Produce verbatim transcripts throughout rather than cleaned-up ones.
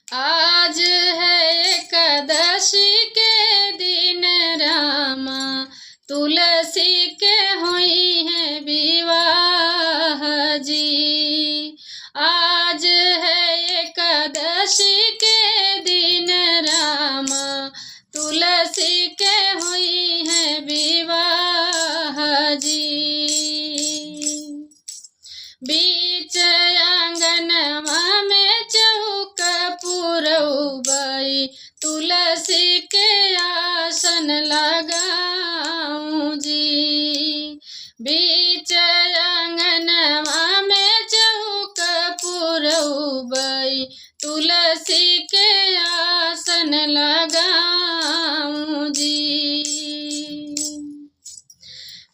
आज है एकादशी के दिन रामा, तुलसी के होइहैं विवाह जी। आज है एकादशी के दिन रामा, तुलसी के होइहैं विवाह जी। बीच आंगनवा में चौका पुरउबई, तुलसी के आसन लगाऊं जी। बीच आंगनवा में चौका पुरउबई, तुलसी के आसन लगाऊं जी।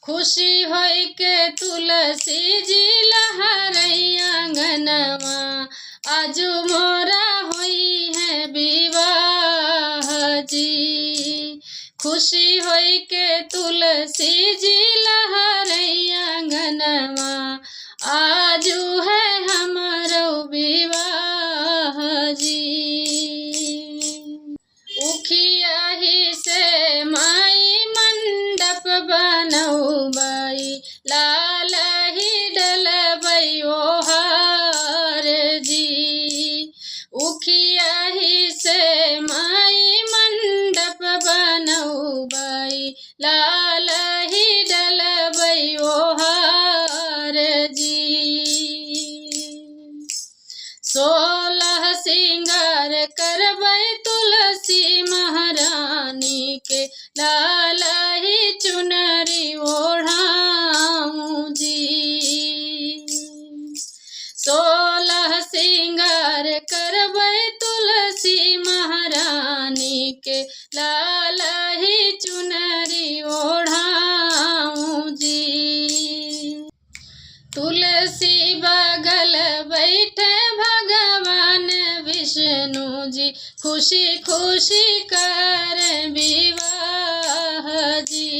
खुशी होइके तुलसी जी लहरई आंगनवा, आजु मोरा होइहैं विवाह जी। खुशी होइके तुलसी जी लहरई आंगनवा, आजु है हमरो विवाह जी। उखिया ही से माई मंडप बनउबई, लाल ही डलबई ओहार जी। उखिया ही से माई मंडप बनउबई, लाल ही डलबई ओहार जी। सोलह सिंगार करबै तुलसी महारानी के, लाल ही चुनरी ओढ़ाऊं जी। सोलह सिंगार करबै तुलसी महारानी के, लाल ही चुनरी ओढ़ाऊं जी। तुलसी बगल बैठे भगवान विष्णु जी, खुशी खुशी कर विवाह जी।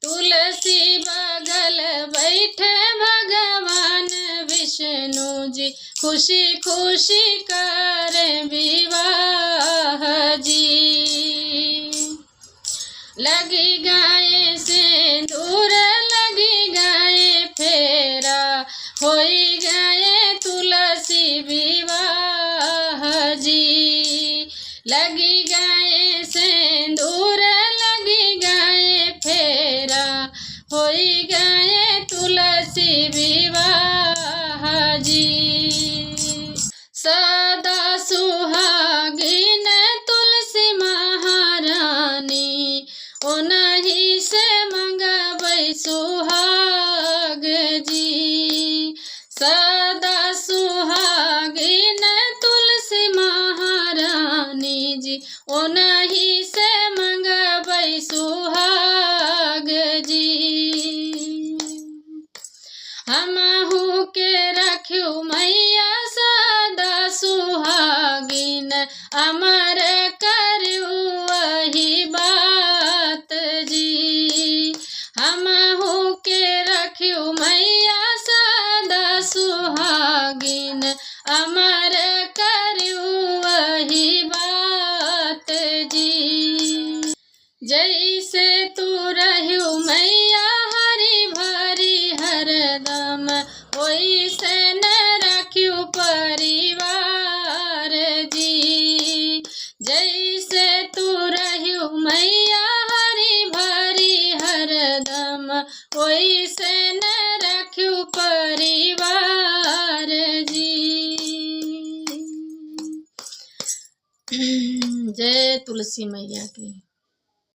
तुलसी बगल बैठे भगवान विष्णु जी, खुशी खुशी कर विवाह जी। लगी गए सिंदूर, लगी गए फेरा, होई गए तुलसी विवाह जी। लगी गए सिंदूर, लगी गए फेरा, होई गए तुलसी विवाह जी। सदा सुहागिन तुलसी महारानी, ओनही से मंगबै सुहाग जी। सदा सुहागिन तुलसी महारानी जी, ओनही से मंगबै सुहाग जी। हमहू के रखियो मैया सदा सुहागिन, अमर करियो वही बात जी। हमहू के रखियो मैया सदा सुहागिन, अमर करियो वही बात जी। जैसे तू रह्यू मैया हरी भरी हरदम, वैसे न रख्यू परिवार जी। जैसे तू रह्यू मैया हरी भरी हरदम, वैसे न रख्यू परिवार जी। जय तुलसी मैया की।